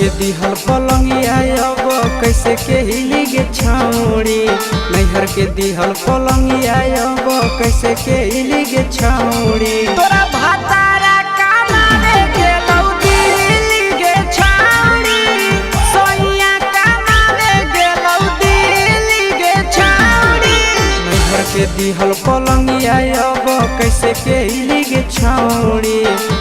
के दिहल पलंगिया अब कैसे के हिली गे छौड़ी। नैहर के दिहल पलंगिया अब कैसे के हिली गे छौड़ी। तोरा भातारा कमावे गेलौ दिल्ली गे छौड़ी, सोइया कमावे गेलौ दिल्ली गे छौड़ी। नैहर के दिहल पलंगिया अब कैसे के हिली गे छौड़ी।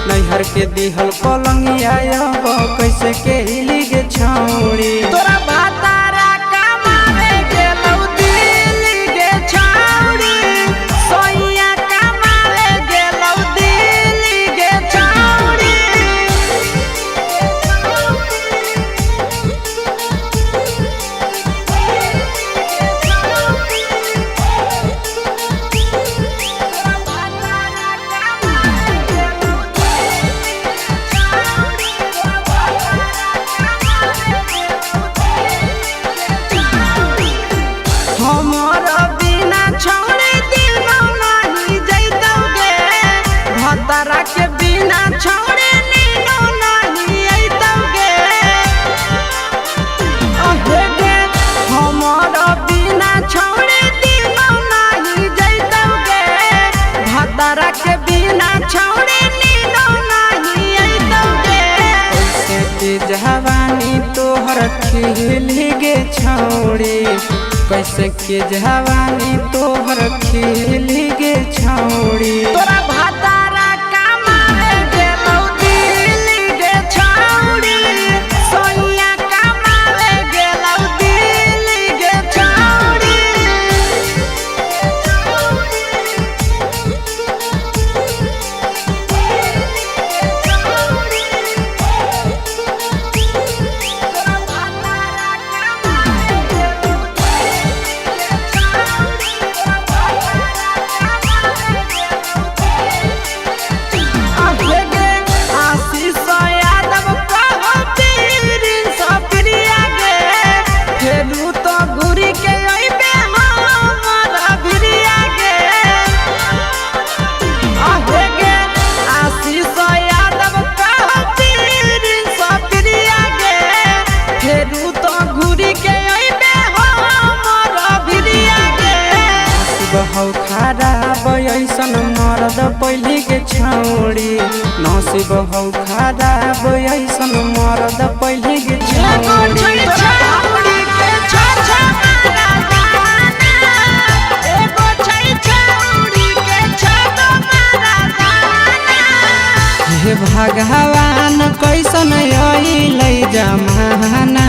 नैहर के दिहल पलंगिया अब कैसे के हिली गे छौड़ी। तोरा भातारा कमावे गेलौ दिल्ली गे छौड़ी, सोइया कमावे गेलौ दिल्ली गे छौड़ी। हमर बिना छौड़ी दिनो नाही जैतौ गे, भतरा के बिना छौड़ी नीनो नाही अइतौ गे। अहे गे हमर बिना छौड़ी दिनो नाही जैतौ गे, भतरा के बिना छौड़ी नीनो नाही अइतौ गे। कैसे के जवानी तोहर खिली गे छौड़ी। कैसे के जवानी तोहर खिली गे छौड़ी। तोरा भातारा कमावे गेलौ दिल्ली गे छौड़ी, सोइया कमावे गेलौ दिल्ली गे छौड़ी। अहे गे आशीष यादव कहो प्रिंस प्रिया गे, फेरू तो घुरी के अइबे हमर भिरिया गे। अहे गे आशीष यादव कहो प्रिंस प्रिया गे, फेरू तो घुरी के अइबे हमर भिरिया गे। नसीब हौ खराब ऐसन मरद पहली के छौड़ी। नसीब हौ खराब ऐसन मरद पहली के एगो छौड़ी। छै छौड़ी के छा मारा दाना, एगो छै छौड़ी के छा मारा दाना। हे भगवान कैसन अइलै जमाना।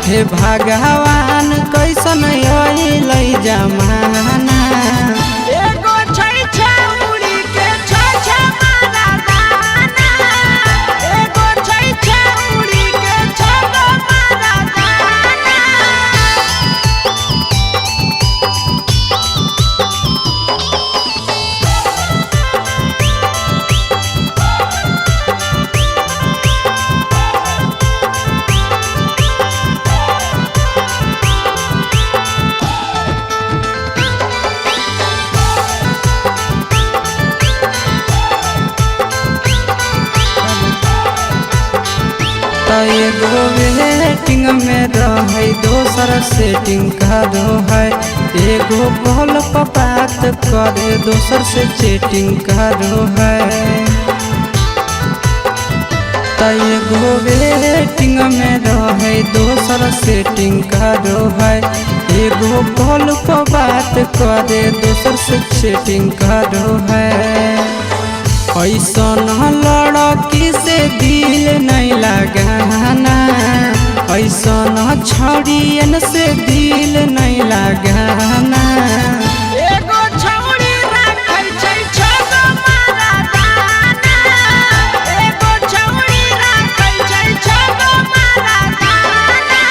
हे भगवान कैसन अइलै जमाना। एगो छै छौड़ी के छा मारा दाना, एगो छै छौड़ी के छा मारा दाना। त एगो वेटिंग में रहै दोसर सेटिंग करो है। एगो कॉल पर बात करे दोसर से चैटिंग करो है। त एगो वेटिंग में रहै दोसर सेटिंग करो है। एगो कॉल पर बात करे दोसर से चैटिंग करो है। ऐसन लड़की से दिल नहीं लगाना। ऐसन छौड़ियन से दिल नहीं लगाना। एगो छौड़ी राखै छै छगो मारा दाना, एगो छौड़ी राखै छै छगो मारा दाना।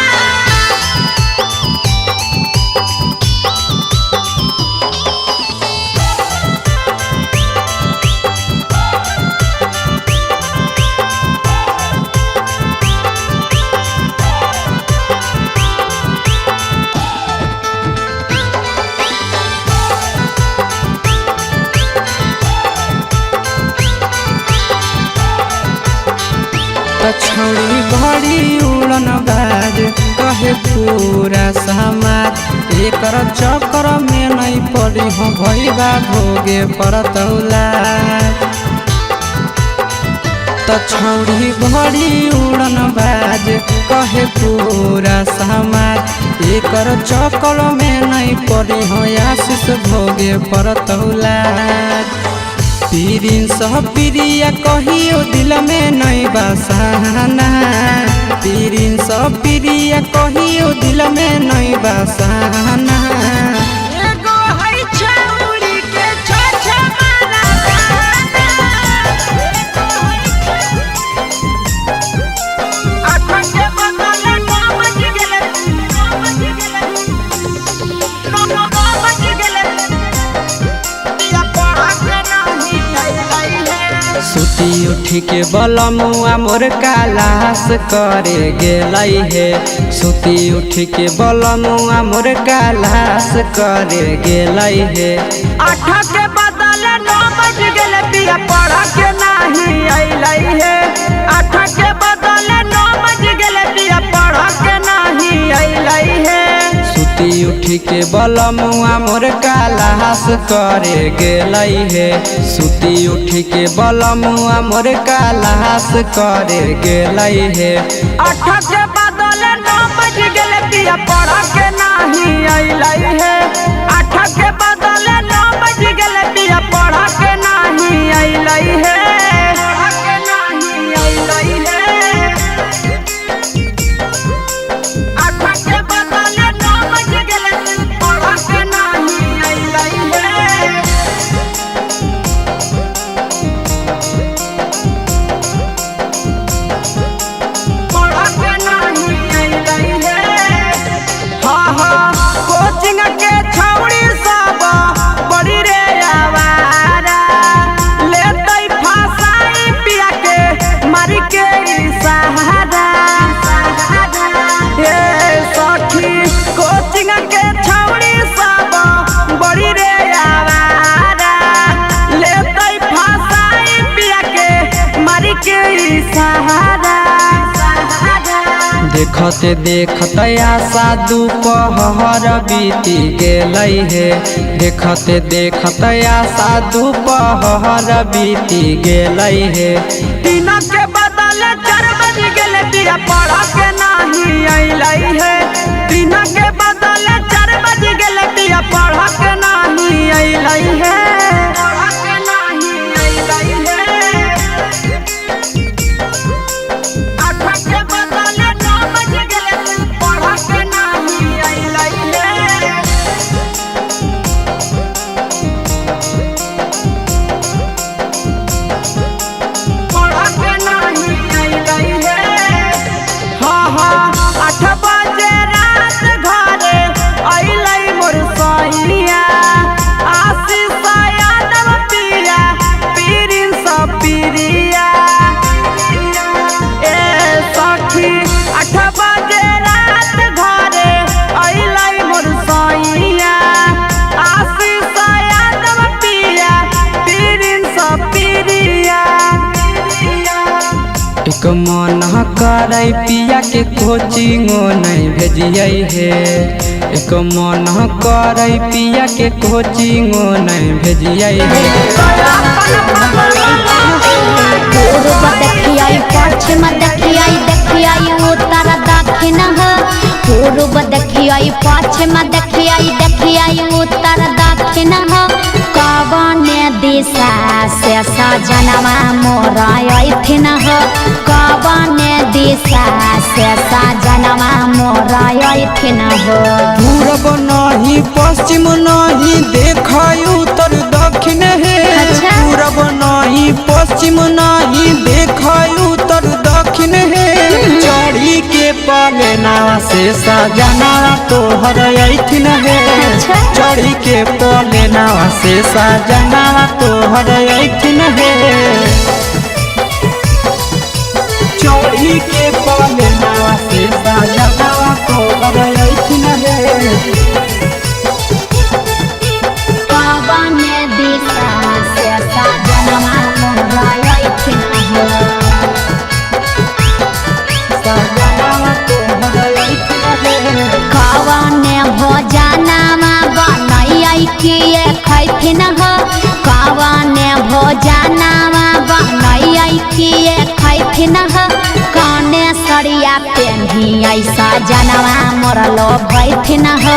छौड़ी बड़ी उड़न बाज कहे पूरा समाज, एकर चक्कर में नहीं पड़ी हो भैबा भोगे परतौला। त छौड़ी बड़ी उड़न बाज कहे पूरा समाज, एकर चक्कर में नहीं पड़ी हो आशीष भोगे परतौला। पीरिन सब प्रिया कहियो दिल में नहीं बसाना, पीरिन सब प्रिया कहियो दिल में नहीं बसाना। एगो है छौड़ी के छ छ मरदाना। आठ के बदले नौ बज गेलै, नौ बज गेलै, नौ नौ बज गेलै। पिया पढ़ के नाही अइलै हे। सुती उठी के बलमुआ मोर कालास करे गेलै हे, सुती उठी के बलमुआ मोर कालास करे गेलै हे। आठ के बदले नौ बज गेलै, पिया पढ़ के नाही अइलै हे। आठ के बदले नौ बज गेलै, पिया पढ़ के नाही अइलै हे। सुती उठी के बलमुआ मोर कालास करे गेलै हे, सुती उठी के बलमुआ मोर कालास करे गेलै हे। आठ के बदले नौ बज गेलै, पिया पढ़ के नाही अइलै हे। आठ के बदले नौ बज गेलै, पिया पढ़ के नाही अइलै हे। पढ़ के नाही अइलै हे। आठ के बदले नौ बज गेलै, पढ़ के नाही अइलै हे। पढ़ के नाही अइलै हे। हाँ हाँ कोचिंग के छौड़ी सब बड़ी रे आवारा, लेतै फसाई पिया के मारी के सहारा। हे सखी कोचिंग के छौड़ी सब बड़ी रे आवारा, लेतै फसाई पिया के मारी के सहारा। देखते देखते आशा दोपहर बीती गेलै हे, देखते देखते आशा दोपहर बीती गेलै हे। तीन के बदले चार बज गेलै, पिया पढ़ के नाही अइलै हे। तीन के बदले चार बज गेलै, पिया पढ़ के नाही अइलै हे। पढ़ के नाही अइलै हे। आठ के बदले नौ बज गेलै, पढ़ के नाही अइलै हे। पढ़ के नाही अइलै हे। हाँ हाँ 8 बजे रात घरे अइलै मोर सैया, आशीष यादव पिया पीरिन सब पिरिया। ए सखी 8 बजे रात घरे अइलै मोर सैया, आशीष यादव पिया पीरिन सब पिरिया। एक मन करै पिया के कोचिंगो नहीं भेजियै हे, एक मन करै पिया के कोचिंगो नहीं भेजियै हे। पूर्व देखियाई पश्चिम देखियाई देखियाई उत्तर दक्षिण हो। पूर्व देखियाई पश्चिम देखियाई देखियाई उत्तर दक्षिण हो। कवन दिशा से सजनवा मोर अइथिन हो, कवन दिशा से सजनवा मोर अइथिन हो। पूरब नहीं पश्चिम नहीं देखै उत्तर दक्षिण हे, अच्छा। पूरब नहीं पश्चिम नहीं देखै उत्तर दक्षिण हे। चढ़ी के पलेना से सजना तोहर अइथिन हे, अच्छा। चढ़ी के पलेना से सजना तोहर अइथिन हे। चढ़ी के पलेना से सजना तोहर अइथिन हे। कवन दिशा से सजनवा मोर अइथिन हो। खैथिन हो, कवने भोजनावा बनैयै किए खैथिन हो, कौने सड़िया पेन्हियै सजनवा मोर लोभैथिन हो,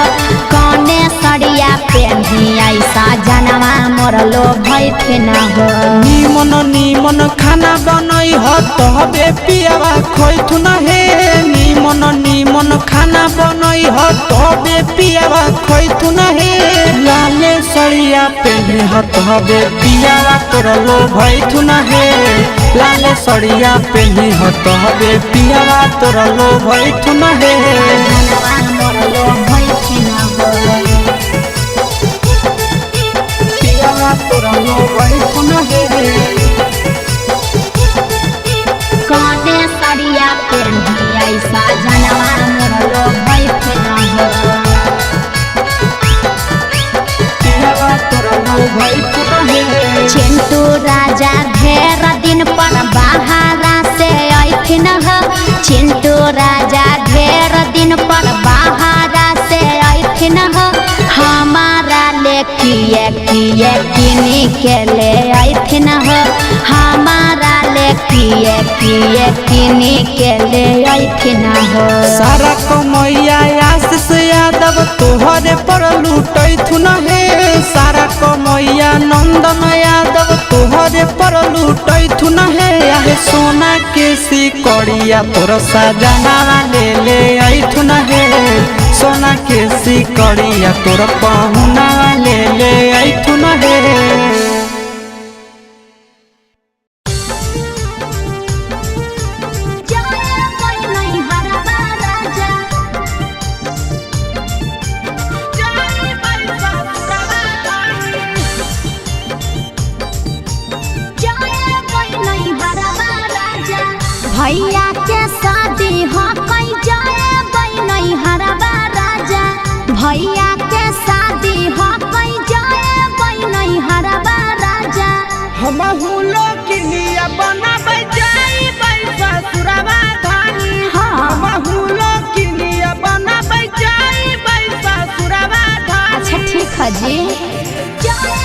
कौने सड़िया पेन्हियै सजनवा मोर लोभैथिन हो। नीमन नीमन खाना बनई ह तबे पियावा खैथुन हे। नीमन नीमन खाना बनई ह तबे पियावा खैथुन हे। लाले सड़िया पेन्हे ह तबे पियावा तोर लोभैथुन हे। लाले सड़िया पेन्हे ह तबे पियावा तोर लोभैथुन हे। सजनवा मोर लोभैथिन हो। पियावा तोर लोभैथुन हे। कौने सड़िया पेन्हियै सजनवा मोर लोभैथिन हो। पियावा तोर लोभैथुन हे। चिंटू राजा ढेर दिन पर बाहरा से अइथिन हो, चिंटू राजा ढेर दिन पर बाहरा से अइथिन हो, हमारा ले किए किए किनी के ले अइथिन हो, हमारा ले किए किए किनी के ले अइथिन हो। सारा कमैया आशीष यादव तोहरे पर लूटैथुन हे। सारा कमैया नंदन यादव तोहरे पर लूटैथुन हे। आहे सोना के सिकड़िया तोर सजनावा ले ले अइथुन हे। सोना के सिकड़िया तोर पहुनावा ले ले अइथुन हे। भैया के शादी हो कई जाए नहीं हरबा राजा, भैया के शादी हो कई जाए नहीं हरबा राजा। हमहू लोकिनिया बनाबै जाइबै ससुरवा धानी। हाँ। हमहू लोकिनिया बनाबै जाइबै ससुरवा धानी। अच्छा ठीक है जी। जाए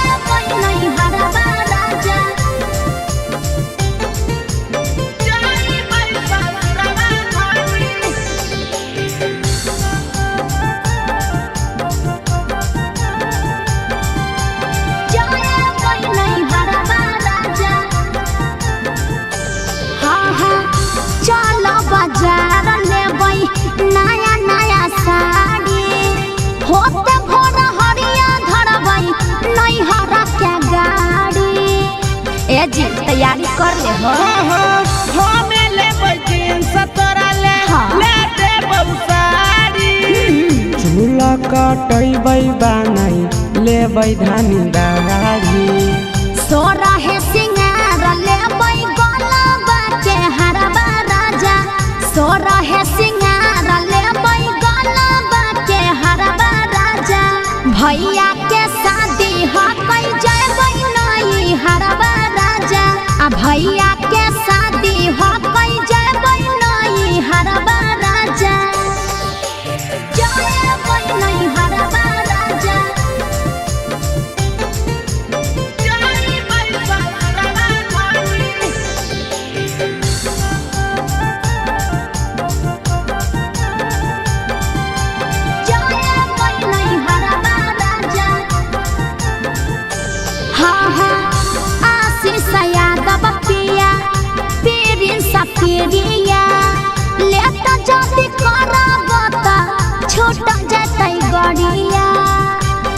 नहीं हरबा राजा। जाइबै ससुरवा धानी। जाए नहीं हरबा राजा। हाँ हाँ चलो बाजार लेबै नया नया साड़ी, होते भोर हरिया धरबै नहीं हरा के गाड़ी। ए जी तैयारी कर ले हो। हमे लेबै जींस तोरा ले हाँ। ले देबौ साड़ी। चूल्हा कटैबै बानाई लेबै धानी दाढ़ी। सोरा है सिंगार लेबै गलबा के हरबा राजा, सोरा है सिंगार लेबै गलबा के हरबा राजा। भैया के शादी हो कई जाबै नहीं हरबा राजा, आ भैया के शादी हो कई जाबै नहीं हरबा राजा। जाबै नहीं हरबा राजा। जाइबै ससुरवा धानी। जाए नहीं हरबा राजा। हाँ हाँ आशीष यादव पिया पीरिन सपीरिया, लेत जल्दी करब त छूट जतै गड़िया।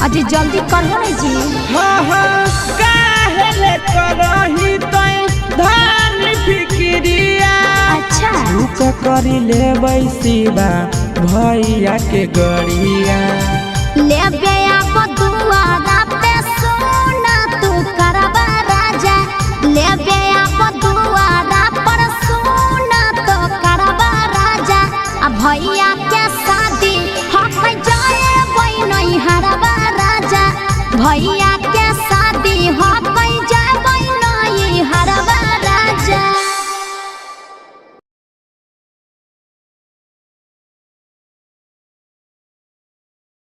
अजी जल्दी करहो ने जी। हाँ हाँ काहे ले करही तै धान फिकिरिया। अच्छा चुप करी लेबै शिवा भैया के गड़िया। लेबे आब दुआरा